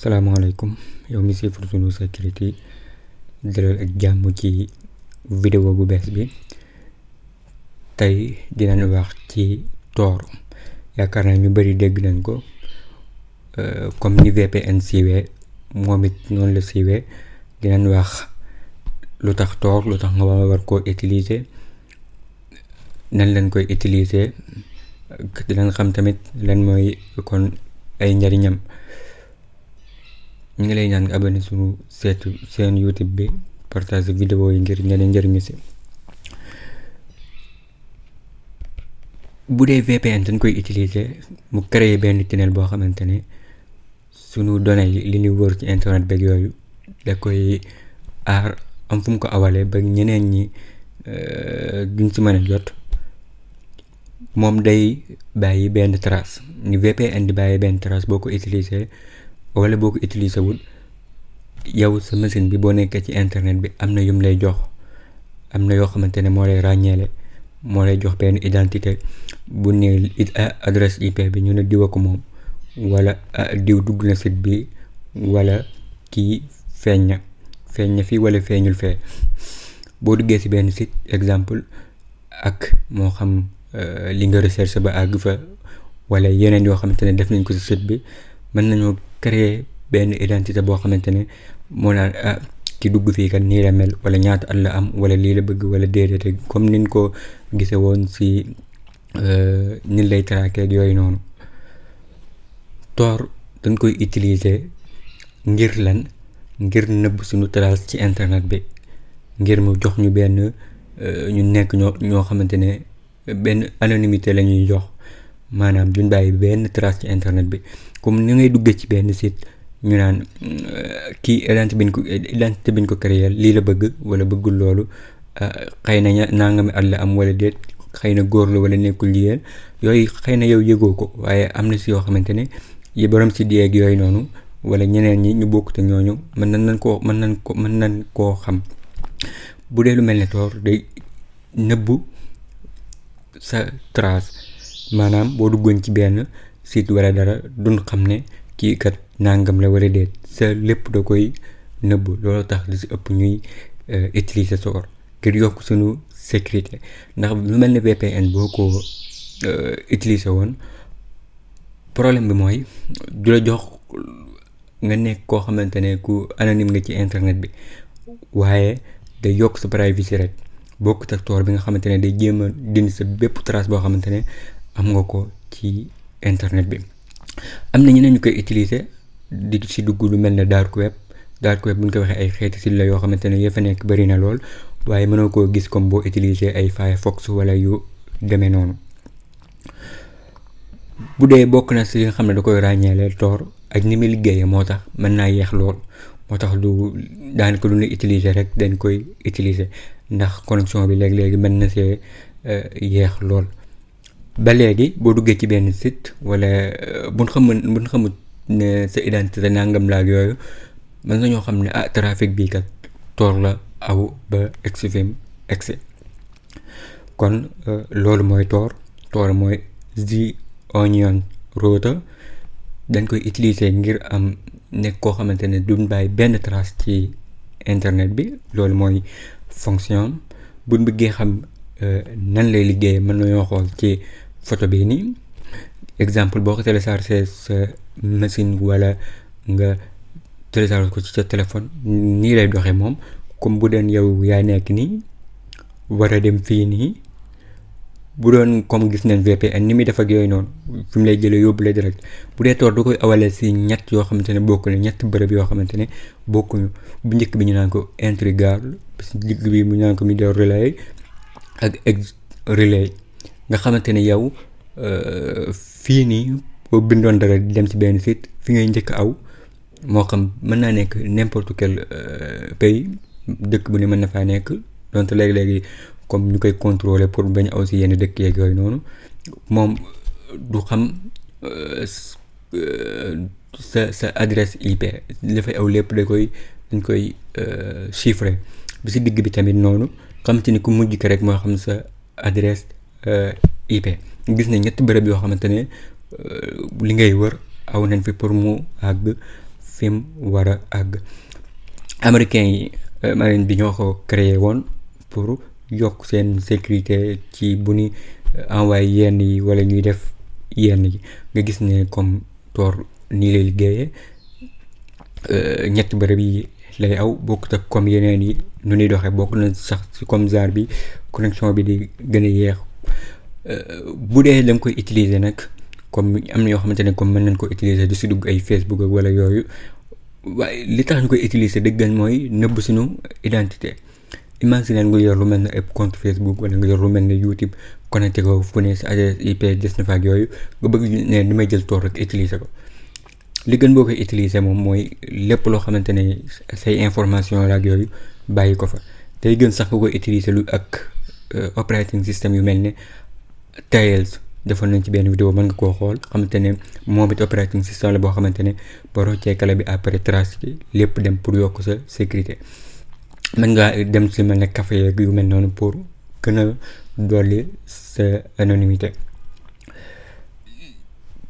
salaamaaleykum yow mi siifur sunu sécurité dalal ak jàmm ci vidéo bu bees bi. tey dinañ wax ci Tor. yaakaar naa ñu bari dégg nañ ko comme ni VPN siiwee moom it noonu la siiwee. dinañ wax lu tax Tor lu tax nga war koo utiliser, nan lañ koy utiliser, dinañ xam tamit lan mooy kon ay njariñam. ñu ngi lay ñaan nga abonné suñu seen YouTube bi, partage vidéo yi ngir ñeneen njëriñu si. bu dee VPN dañ koy utiliser mu créer benn tunnel boo xamante ne sunu données yi li ñuy wër ci internet beeg yooyu da koy aar, am fu mu ko awalee ba ñeneen ñi duñ si mën a jot. moom day bàyyi benn trace ni VPN di bàyyi benn trace boo ko utiliser wala boo ko utiliser wul. yow sa machine bi boo nekkee ci internet bi am na yum lay jox, am na yoo xamante ne moo lay ràññeele, moo lay jox benn identité. bu ne adresse IP bi ñu ne diwa ko moom, wala diw dugg na site bi, wala kii feeñ na fii wala feeñul fee. boo duggee ci benn site exemple ak moo xam li nga recherche ba àgg fa wala yeneen yoo xamante ne def nañ ko ci site bi, mën nañoo créer benn identité boo xamante ne moo naan ki dugg fii kat nii la mel, wala ñaata at la am, wala lii la bëgg wala déedéet, comme niñ ko gise woon ci ni lay traquer ak yooyu noonu. Tor dañ koy utiliser ngir lan, ngir nëbb suñu trace ci internet bi, ngir mu jox ñu benn ñu nekk ñoo xamante ne benn anonymité la ñuy jox, maanaam duñ bàyyi benn trace ci internet bi. comme ni ngay duggee ci benn site ñu naan kii identité biñ ko créer lii la bëgg wala bëggul loolu, xëy na nangami at la am wala déet, xëy na góor la wala nekkul jigéen, yooyu xëy na yow yëgoo ko, waaye am na si yoo xamante ne yi borom si yeeg yooyu noonu wala ñeneen ñi ñu bokkut ak ñooñu mën nañ koo xam. bu dee lu mel ne Tor day nëbbu sa trace, maanaam boo duggoon ci benn site wala dara duñ xam ne kii kat nangam la wala déet, sa lépp da koy nëbbu. loolu tax li si ëpp ñuy utiliser Tor ngir yokk suñu sécurité. ndax lu mel ne VPN boo ko utiliser woon, problème bi mooy du la jox nga nekk koo xamante ne ku anonyme nga ci internet bi, waaye day yokk sa privacy rek. bokkut ak Tor bi nga xamante ne day jéem a dindi sa bépp trace boo xamante ne am nga ko ci internet bi. am na ñeneen ñu koy utiliser di si dugg lu mel ne dark web bu ñu ko waxee ay xeeti site la yoo xamante ne ya fa nekk bari na lool, waaye mënoo koo gis comme boo utiliser ay Firefox wala yu demee noonu. bu dee bokk na si li nga xam ne da koy ràññeele Tor ak ni muy liggéeyee, moo tax mën naa yeex lool, moo tax du daanaka lu ñuy utiliser rek dañ koy utiliser, ndax connexion bi léegi mën na see yeex lool. ba léegi boo duggee ci benn site wala buñ xamut ne sa identité nangam la ak yooyu, mën nañoo xam ne trafic bii kat Tor la aw ba egsi. kon loolu mooy Tor mooy The Onion Router. dañ koy utiliser ngir am nekk koo xamante ne duñ bàyyi benn trace ci internet bi. loolu mooy fonction. buñ bëggee xam nan lay liggéeyee mën nañoo xool ci photo bi nii. exemple boo ko téléchargé sa machine wala nga téléchargé ko ci sa téléphone, nii lay doxee moom. comme bu doon yow yaa nekk nii war a dem fii nii, bu doon comme gis nañ VPN ni muy def ak yooyu noonu, fi mu lay jëlee yóbbu la direct. bu dee Tor da koy awalee si ñett yoo xamante ne bokkuñu, ñett bërëb yoo xamante ne bokkuñu. bu njëkk bi ñu naan ko entry gable, bis digg bi ñu naan ko middle relay ak exit relay. nga xamante ne yow fii nii boo bindoon dara di dem ci benn site, fi ngay njëkk aw, moo xam mën naa nekk n'importe quel pays, dëkk bu ne mën na faa nekk, donte léegi comme ñu koy contrôler pour bañ aw si yenn dëkk yeeg yooyu noonu. moom du xam sa adresse IP, dafay aw lépp dañ koy chiffrer. bi si digg bi tamit noonu, xamante ni ku mujj ko rek moo xam sa adresse IP. gis nañ ñetti bërëb yoo xamante ne li ngay wër aw nañ fi pour mu àgg fi mu war a àgg. américains yi marine bi ñoo ko créé woon pour yokk seen sécurité ci bu ni envoyé yenn yi wala ñuy def yenn yi. nga gis ne comme Tor nii lay liggéeyee, ñetti bërëb yi lay aw bokkut ak comme yeneen yi nu ñuy doxee, bokk na sax ci comme genre bi connexion bi di gën a yeex. bu dee da nga koy utiliser nag comme am na yoo xamante ne comme mën nañ ko utiliser di si dugg ay Facebook ak wala yooyu, waaye li tax ñu koy utiliser dëggan mooy nëbb suñu identité. imagine nga yor lu mel ne ay compte Facebook wala nga yor lu mel ne YouTube connecté ko fu ne si adresse IP des na fa ak yooyu, nga bëgg ne damay jël Tor rek utiliser ko. li gën boo koy utiliser moom mooy lépp loo xamante ne say information la ak yooyu bàyyi ko fa. day gën sax nga koy utiliser lu ak operating system yu mel ne Tails. defoon nañ ci benn vidéo, mën nga koo xool, xamante ne moom it operating system la boo xamante ne boo roccee kala bi après trace bi lépp dem pour yokk sa sécurité. mën ngaa dem ci mel ne café yu mel noonu pour gën a dolli sa anonymité.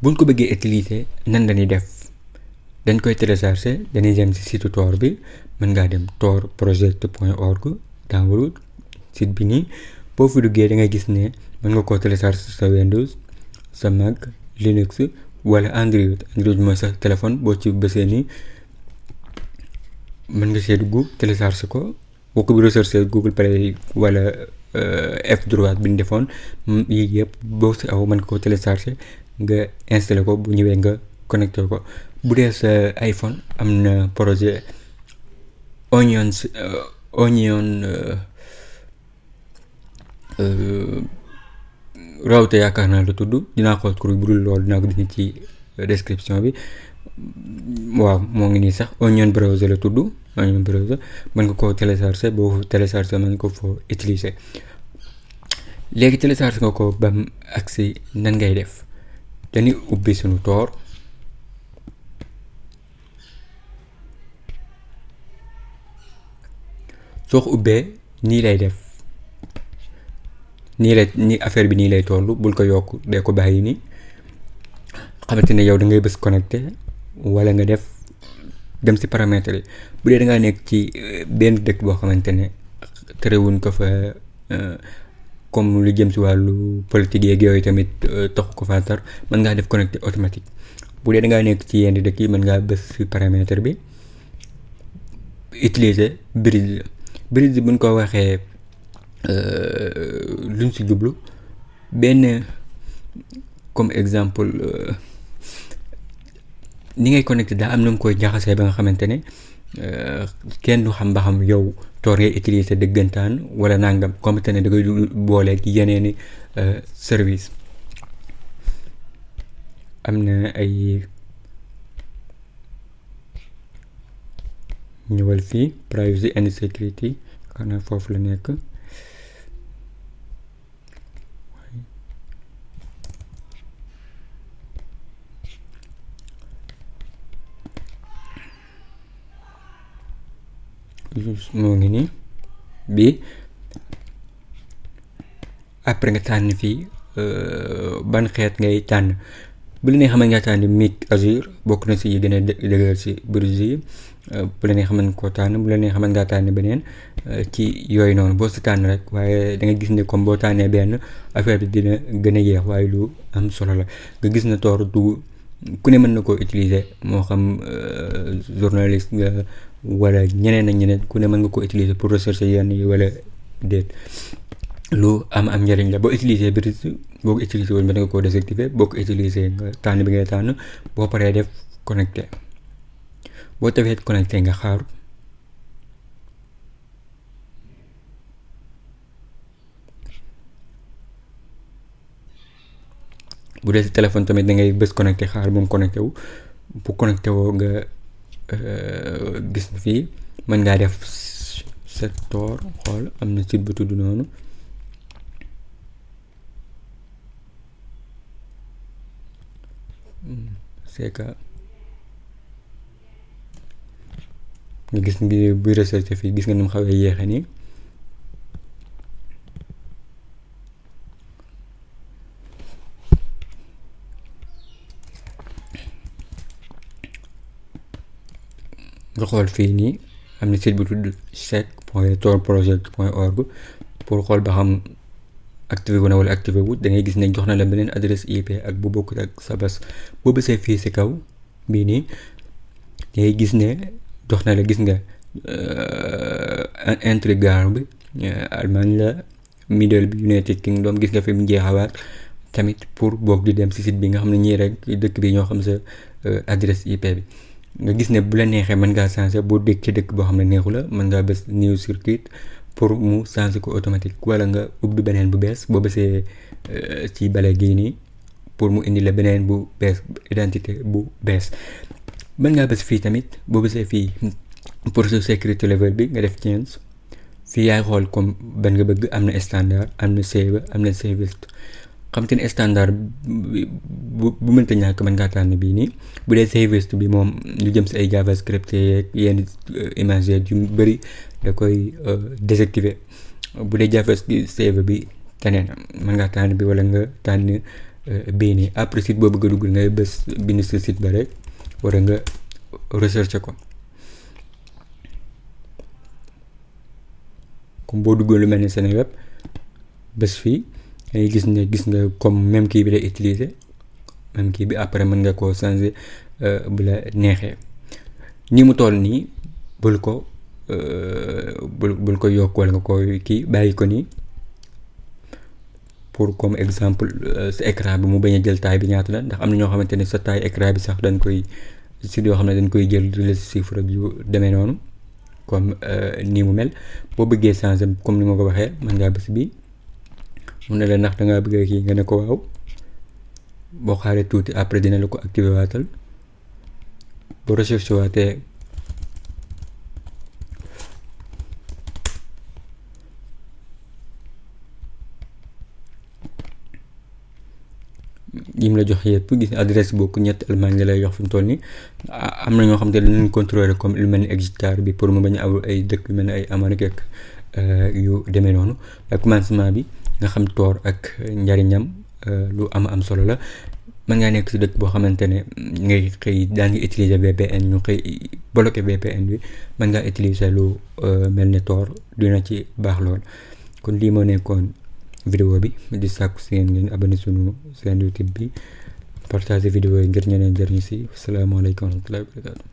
buñ ko bëggee utiliser nan lañuy def, dañ koy télécharger, dañuy dem ci site Tor bi. mën ngaa dem torproject.org download site bi nii. boo fi duggee da ngay gis ne mën nga koo télécharger sa Windows, sa Mac, Linux wala Android. mooy sa téléphone. boo ci bësee nii mën nga see dugg télécharger ko. boo ko recherché Google Play wala F3 bi ñu defoon yii yëpp boo si aw mën nga koo télécharger nga installé ko. bu ñëwee nga connecté ko. bu dee sa iPhone am na projet Onion router yaakaar naa la tudd. dinaa xool kur bu dul loolu dinaa ko dindi ci description bi. waaw moo ngi nii sax Onion browser la tudd. Onion browser mën nga koo télécharger. boo télécharger mën nga ko foo utiliser. léegi télécharger nga ko ba mu agsi nan ngay def, dañuy ubbi suñu Tor. soo ko ubbee nii lay def, nii affaire bi nii lay toll. bul ko yokk, dee ko bàyyi nii. xamante ne yow da ngay bës connecté wala nga def dem ci paramètres yi. bu dee da ngaa nekk ci benn dëkk boo xamante ne terewuñ ko fa comme lu jëm ci wàllu politique yeeg yooyu tamit taxu ko fa tar, mën ngaa def connecté automatique. bu dee da ngaa nekk ci yenn dëkk yi mën ngaa bës ci paramètre bi utiliser bridge. bridge buñ ko waxee luñ ci jublu, benn comme exemple ni ngay connecté daa am na mu koy jaxasee ba nga xamante ne kenn du xam ba xam yow Tor ngay utiliser dëggantaan wala nangam, comme te ne da koy booleeg yeneeni service. am na ay ñëwal fii privacy and security, xanaa foofu la nekk. moo ngi nii bi après nga tànn fii ban xeet ngay tànn. bu la nee xam nga tànn Mic Azure bokk na si yi gën a dëgër si bridge yi. bu la nee xam nga koo tànn, bu la nee xam nga tànn beneen ci yooyu noonu boo si tànn rek. waaye da nga gis ne comme boo tànnee benn affaire bi dina gën a yeex, waaye lu am solo la. nga gis ne Tor du ku ne mën na koo utiliser, moo xam journaliste nga wala ñeneen ak ñeneen, ku ne mën nga ko utiliser pour rechercher yenn yi wala déet. lu am njëriñ la. boo utiliser bridge, boo ko utiliser woon mën nga koo désactiver. boo ko utiliser nga tànn bi ngay tànn, boo paree def connecté. boo defee connecté nga xaar. bu dee si téléphone tamit da ngay bës connecté xaar bu mu connecté wu. bu connecté woo nga gis fii mën ngaa def set Tor, xool am na site bu tudd noonu. c'est que nga gis ngi buy recherche fii gis nga ni mu xawee yéexe nii. nga xool fii nii am na site bu tudd sec.torproject.org pour xool ba xam activé wu na wala activé wu da ngay gis ne jox na la beneen adresse IP ak bu bokkut ak sa bas. boo bësee fii si kaw bii nii ngay gis ne jox na la gis nga Intrigar bi Allemagne la, Middle bi United Kingdom, gis nga fi mu jeexawaat tamit pour boog di dem si site bi nga xam ne ñii rek dëkk bi ñoo xam sa adresse IP bi. nga gis ne bu la neexee mën ngaa changer boo dëkk ci dëkk boo xam ne neexu la mën ngaa bës new circuit pour mu changer ko automatique, wala nga ubbi beneen bu bees boo bësee ci bale gii nii pour mu indi la beneen bu bees, identité bu bees. mën ngaa bës fii tamit boo bësee fii pour sa sécurité level bi nga def change. fii yaay xool comme ban nga bëgg, am na standard, am na save, am na saved. xam te ne standard bu mënta ñàkk mën ngaa tànn bii nii. bu dee saved bi moom lu jëm si ay javascript yeeg yenn image yu bëri da koy désactiver. bu dee javascript save bi keneen mën ngaa tànn bi wala nga tànn bii nii. après site boo bëgg a dugg ngay bës bind sa site ba rek wala nga recherche ko. comme boo duggoon lu mel ni Seneweb bés fii ngay gis nga comme même kii bi lay utiliser même kii bi après mën nga koo changer bu la neexee. ni mu toll nii bul ko yokk wala nga koy kii, bàyyi ko nii pour comme exemple sa écran bi mu bañ a jël taille bi ñaata la, ndax am na ñoo xamante ne sa taille écran bi sax dañ koy si yoo xam ne dañ koy jël di la chiffre ak yu demee noonu. comme nii mu mel boo bëggee changer comme ni ma ko waxee mën ngaa bës bii mun na la ndax dangaa bëgg kii nga ne ko waaw, boo xaaree tuuti après dina la ko activer waatal. boo recherche waatee yim la jox yëpp gis adresse bokk ñett Allemagne la lay jox fi mu toll nii. am na ñoo xam te dinañ contrôler comme lu mel ni Exeter bi pour mu bañ a aw ay dëkk yu mel ni ay Amérique ak yu demee noonu. ak commencement bi nga xam Tor ak njariñam lu am solo la. mën ngaa nekk si dëkk boo xamante ne ngay xëy daan nga utiliser VPN ñu xëy bloqué VPN bi, mën ngaa utiliser lu mel ni Tor dina ci baax lool. kon lii moo nekkoon vidéo bi di sàkku si ngeen abonné sunu seen YouTube bi, partager vidéo yi ngir ñeneen jëriñu si. Asalaamaaleykum wa rahmatullahi wa barakatuh.